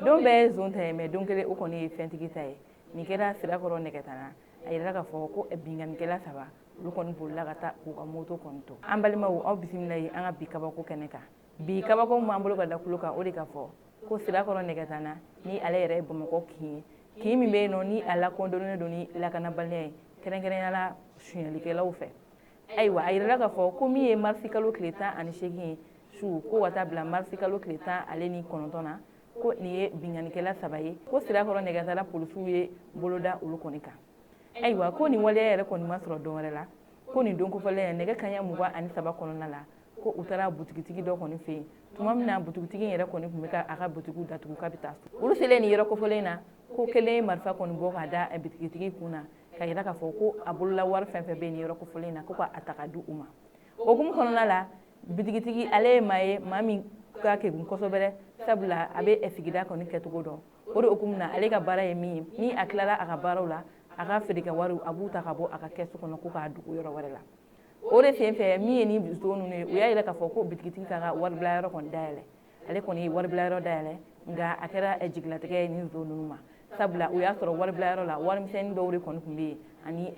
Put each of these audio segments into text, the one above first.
Don bɛɛ ye zon ta ye, mais don kelen o kɔni ye fɛntigi ta ye. Nin kɛra Sirakɔrɔ Nɛgɛtana. A yirala k'a fɔ ko binkannikɛla saba, olu kɔni bolila ka taa k'u ka moto kɔni to. An balimaw, aw bisimila ye an ka bi kabako kɛnɛ kan. Bi kabako min b'an bolo ka da tulo kan, o de ka fɔ ko Sirakɔrɔ Nɛgɛtana, ni ale yɛrɛ ye Bamakɔ kin ye, kin min bɛ yen nɔ ni a lakodɔnnen don ni lakanabaliya ye, kɛrɛnkɛrɛnnenya la sunyalikɛlaw fɛ. Ayiwa, a yirala k'a fɔ ko min ye marisi kalo tile 18 ye su, ko ka taa bila marisi kalo tile 19 na, ko nin ye binkannikɛla saba ye, ko Sirakɔrɔ Nɛgɛtana polisiw ye boloda olu kɔni kan. Ayiwa, ko nin waleya yɛrɛ kɔni ma sɔrɔ dɔwɛrɛ la, ko nin don kofɔlen nɛgɛ kaɲa 23 kɔnɔna la, ko u taara butigitigi dɔ kɔni fɛ yen. Tuma min na butigitigi yɛrɛ kɔni tun bɛ ka a ka butigiw datugu k'a bɛ taa so, olu selen nin yɔrɔ kofɔlen na, ko kelen ye marifa kɔni bɔ k'a da butigitigi kun na, ka yira k'a fɔ ko a bolola wari fɛn fɛn bɛ nin yɔrɔ kofɔlen na, ko ka a ta ka di u ma. O hukumu kɔnɔna la, bitigitigi ale ye maa ye, maa min ka kegun kosɛbɛ, sabula a bɛ sigida kɔni kɛcogo dɔn. O de hukumu na, ale ka baara ye min ye, ni a tilala a ka baaraw la, a ka feerekɛ wariw, a b'u ta ka bɔ a ka kɛsu kɔnɔ ko k'a dogo yɔrɔ wɛrɛ la. O de senfɛ, min ye ni zon ninnu ye, u y'a yira k'a fɔ ko bitigitigi k'a ka waribilayɔrɔ kɔni dayɛlɛ. Ale kɔni ye waribilayɔrɔ dayɛlɛ, nka a kɛra jigilatigɛ ye ni zon ninnu ma, sabula u y'a sɔrɔ waribilayɔrɔ la, warimisɛnnin dɔw de kɔni tun bɛ yen ani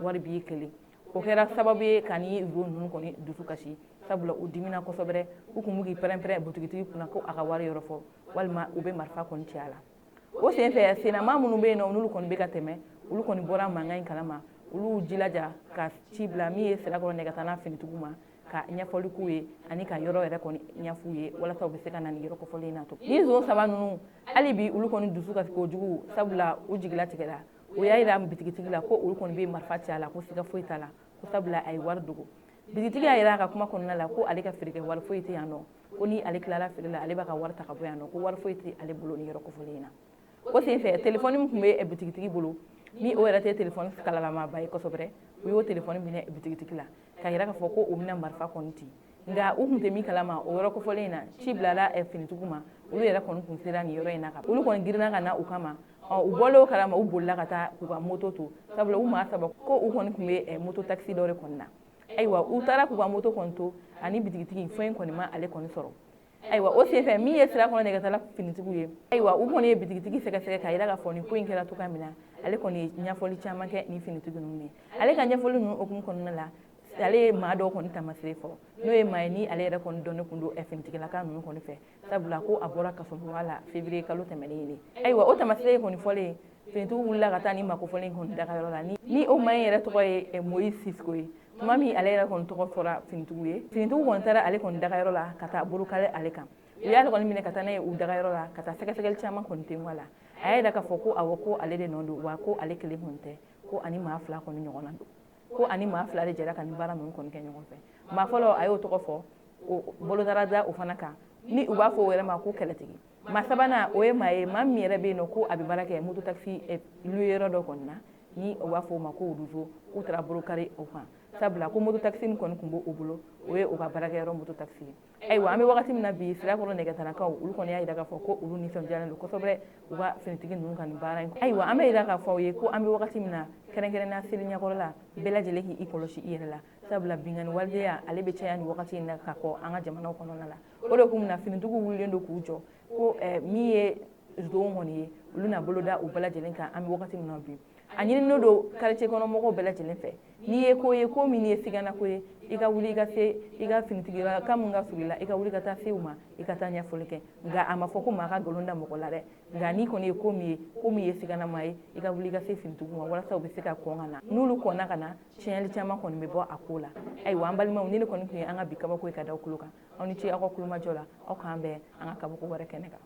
wari biye kelen. O kɛra sababu ye ka ni zon ninnu kɔni dusu kasi, sabula u dimina kosɛbɛ. U tun b'u k'i pɛrɛn-pɛrɛn butigitigi kunna ko a ka wari yɔrɔ fɔ, walima u bɛ marifa kɔni ci a la. O senfɛ, sennamaa minnu bɛ yen nɔ, n'olu kɔni bɛ ka tɛmɛ, olu kɔni bɔra mankan in kalama. Olu jilaja ka ci bila min ye Sirakɔrɔ Nɛgɛtana finitigiw ma, ka ɲɛfɔli k'u ye ani ka yɔrɔ yɛrɛ kɔni ɲɛf'u ye, walasa u bɛ se ka na nin yɔrɔ kofɔlen in na. To ni zon saba ninnu, hali bi olu kɔni dusu kasi kojugu, sabula u jigila tigɛra. U y'a yira bitigitigi la ko olu kɔni bɛ marifa ci a la, ko siga foyi t'a la, ko sabula a ye wari dogo. Bitigitigi y'a yira a ka kuma kɔnɔna la ko ale ka feerekɛ wari foyi tɛ yan nɔ, ko ni ale tilala feere la, ale b'a ka wari ta ka bɔ yan nɔ, ko wari foyi tɛ ale bolo ni yɔrɔ kofɔlen in na. O senfɛ, telefɔni min tun bɛ bitigitigi bolo, ni o yɛrɛ tɛ telefɔni kalalamaba ye kosɛbɛ, u y'o telefɔni minɛ bitigitigi la, ka yira k'a fɔ ko u bɛna marifa kɔni ci. Nka u tun tɛ min kalama, o yɔrɔ kofɔlen in na, ci bilala finitigiw ma. Olu yɛrɛ kɔni tun sera nin yɔrɔ in na, ka olu kɔni girinna ka na u kama. Ɔ, u bɔlen o kalama, u bolila ka taa k'u ka moto to, sabula u maa saba ko u kɔni tun bɛ moto takisi dɔ de kɔni na. Ayiwa, u taara k'u ka moto kɔni to ani bitigitigi, foyi kɔni ma ale kɔni sɔrɔ. Ayiwa, o senfɛ, min ye Sirakɔrɔ Nɛgɛtana finitigiw ye, ayiwa, u kɔni ye bitigitigi sɛgɛsɛgɛ k'a yira k'a fɔ nin ko in kɛra cogoya min na. Ale kɔni ye ɲɛfɔli caman kɛ ni finitigi ninnu ye. Ale ka ɲɛfɔli ninnu hukumu kɔnɔna la, ale ye maa dɔw kɔni taamasere fɔ, n'o ye maa ye ni ale yɛrɛ kɔni dɔnnen kun don finitigilaka ninnu kɔni fɛ, sabula ko a bɔra kasola la février kalo tɛmɛnen ye. Ayiwa, o taamasere kɔni fɔlen, finitigiw wulila ka taa ni maa kofɔlen kɔni dagayɔrɔ la, ni o maa in yɛrɛ tɔgɔ ye Moïse Sisco ye. Tuma min ale yɛrɛ kɔni tɔgɔ fɔra finitigiw ye, finitigiw kɔni taara ale kɔni dagayɔrɔ la ka taa bolokale ale kan. U y'ale kɔni minɛ ka taa n'a ye u dagayɔrɔ la, ka taa sɛgɛsɛgɛli caman kɔni tengu a la. A y'a yira k'a fɔ ko awɔ, ko ale de nɔ don, wa ko ale kelen kɔni tɛ, ko ani maa fila kɔni ɲɔgɔn na don, ko ani maa fila de jɛra ka nin baara ninnu kɔni kɛ ɲɔgɔn fɛ. Maa fɔlɔ, a y'o tɔgɔ fɔ, o bolodara da o fana kan, ni u b'a fɔ o yɛrɛ ma ko kɛlɛtigi. Maa sabanan, o ye maa ye, maa min yɛrɛ bɛ yen nɔ ko a bɛ baara kɛ moto taxi yɔrɔ dɔ kɔni na, ni u b'a fɔ o ma ko Ruzo. K'u taara bolokari o kan, sabula ko moto taxi nin kɔni tun b'o bolo, o ye u ka baarakɛyɔrɔ moto taxi ye. Ayiwa, an bɛ wagati min na bi, Sirakɔrɔ Nɛgɛtanakaw, olu kɔni y'a yira k'a fɔ ko olu nisɔndiyalen don kosɛbɛ u ka finitigi ninnu ka nin baara in. Ayiwa, an bɛ yira k'a fɔ aw ye ko an bɛ wagati min na, kɛrɛnkɛrɛnnenya seli ɲɛkɔrɔla, bɛɛ lajɛlen k'i kɔlɔsi i yɛrɛ la, sabula binkanni waleya ale bɛ caya nin wagati in na ka kɔ an ka jamanaw kɔnɔna la. O de kun na finitigiw wulilen don k'u jɔ ko min ye zon kɔni ye, olu na boloda u bɛɛ lajɛlen kan. An bɛ wagati min na bi, a ɲininen don quartier kɔnɔ mɔgɔw bɛɛ lajɛlen fɛ, n'i ye ko ye, ko min ye sigana ko ye, i ka wuli i ka se i ka finitigila ka mun ka surun i la, i ka wuli ka taa se u ma, i ka taa ɲɛfɔli kɛ. Nka a ma fɔ ko maa ka nkalon da mɔgɔ la dɛ. Nka n'i kɔni ye ko min ye, ko min ye siganama ye, i ka wuli i ka se finitigiw ma, walasa u bɛ se ka kɔn ka na. N'olu kɔnna ka na, tiɲɛli caman kɔni bɛ bɔ a ko la. Ayiwa, an balimaw, ni ne kɔni tun ye an ka bi kabako ye ka da tulo kan. Aw ni ce aw ka kulomajɔ la. Aw k'an bɛn an ka kabako wɛrɛ kɛnɛ kan.